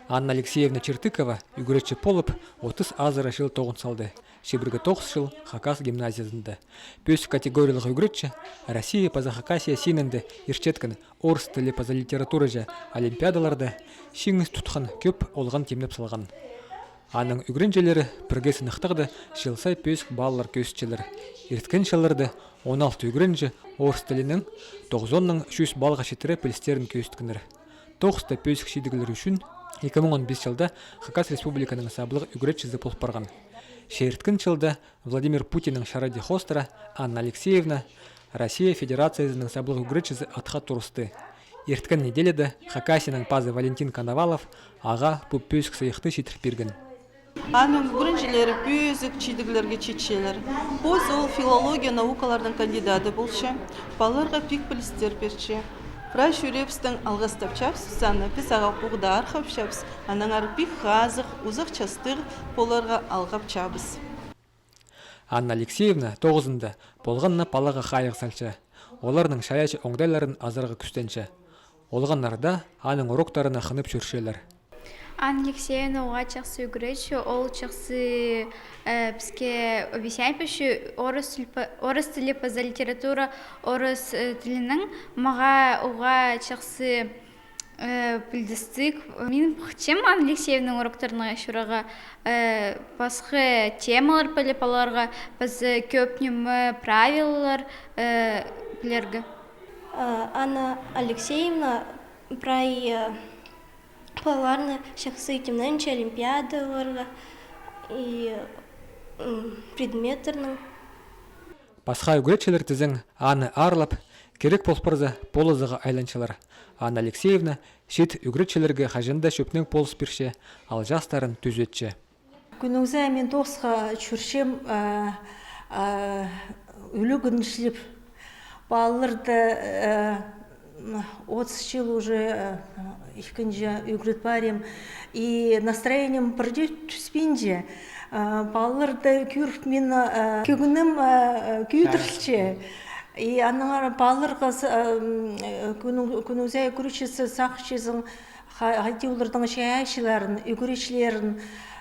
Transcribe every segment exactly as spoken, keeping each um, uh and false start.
Анна Алексеевна Чертыкова ӱгретчі полып, отыс азыра чыл тоғын салды. Чибіргі тоғыс чыл Хакас гимназиязында. Пӧзік категориялығ ӱгретчі Россия паза Хакасия синінде иртчеткен орыс тілі паза литератураҷа олимпиадаларда чиңіс тутхан, кӧп олған тимнеп салған. Аның ӱгренҷілері пірге сыныхтағда чыл сай пӧзік баллар кӧзітчелер. Ирткен чылларда он алты ӱгренҷі орыс тілінең тоғызоннаң чӱс баллға читіре пілістерін кӧзіткеннер. Тоғыста пӧзік чидіглер ӱчӱн ікі муң он пис чылда Хакас Республиканың саблығ ӱгретчізі пол парған. Че ирткен чылда Владимир Путиннің чарады хоостыра Анна Алексеевна Россия Федерациязының саблығ ӱгретчізі атха турысты. Ирткен неделяда Хакасияның пазы Валентин Коновалов ағаа пу пӧзік сыйыхты читір пирген. Аның ӱгренҷілері пӧзік чидіглерге читчелер. Позы ол филология наукаларның кандидаты полча, палаларға пик пілістер пирче. Прай чӱреебістең алғыстапчабыс аны, піс ағаа пу хада архапчабыс, аннаңар пик хазых, узах частығ поларға алғапчабыс. Анна Алексеевна тоғызында полған на палаға хайығ салча. Оларның чайаачы оңдайларын азарға кӱстенче. Олғаннар даа аның уроктарына хынып чӧрчелер. Анна Алексеевна уғаа чахсы ӱгретчі, ол чахсы, э, піске объяснять пирче орыс тіл па-, орыс тілі паза литература, орыс, э, тілінең. Мағаа уғаа чахсы, э, пілдістіг. Мин пахчам Анна Алексеевнаның уроктарына чӧрерге, э, пасха темалар піліп аларға, паза кӧп ниме правилалар, э, пілерге. Э, Анна Алексеевна прай, э, палаларны чахсы тимненче олимпиадаларға и, м, предметтернің. Пасха ӱгретчілер тізең аны аарлап, кирек пол парза, полызығға айланчалар. Анна Алексеевна чиит ӱгретчілерге хаҷан даа чӧпнең полыс пирче, алҷаастарын тӱзетче. Кӱннің сай мин тоғысха чӧрчем, а, а, ӱлӱкӱн іслеп. Палаларды, а, отыс чыл уже, а, ікінҷі ӱгрет парим. И настроением пір дее тӱспинче. А, палаларды кӧріп, мин, а, кӧңнім, а, кӧдірілче. И аннаңар палаларға с-, а, м, э, кӱннің, кӱннің сай ӱгретчізі сағынчазың, ха-, хайди оларның чайаачыларын, ӱгретчілерін,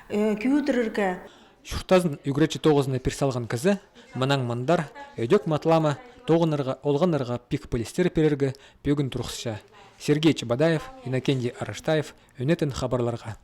э, кӧдірерге. Чуртазын ӱгретчі тоғызына пир салған кізі, мынаң мындар, ӧдек матлама, тоғынарға, олғаннарға пик пілістер пирерге пӧгін турғысча. Сергей Чебодаев, Иннокентий Араштаев, Ӱнетін хабарларға.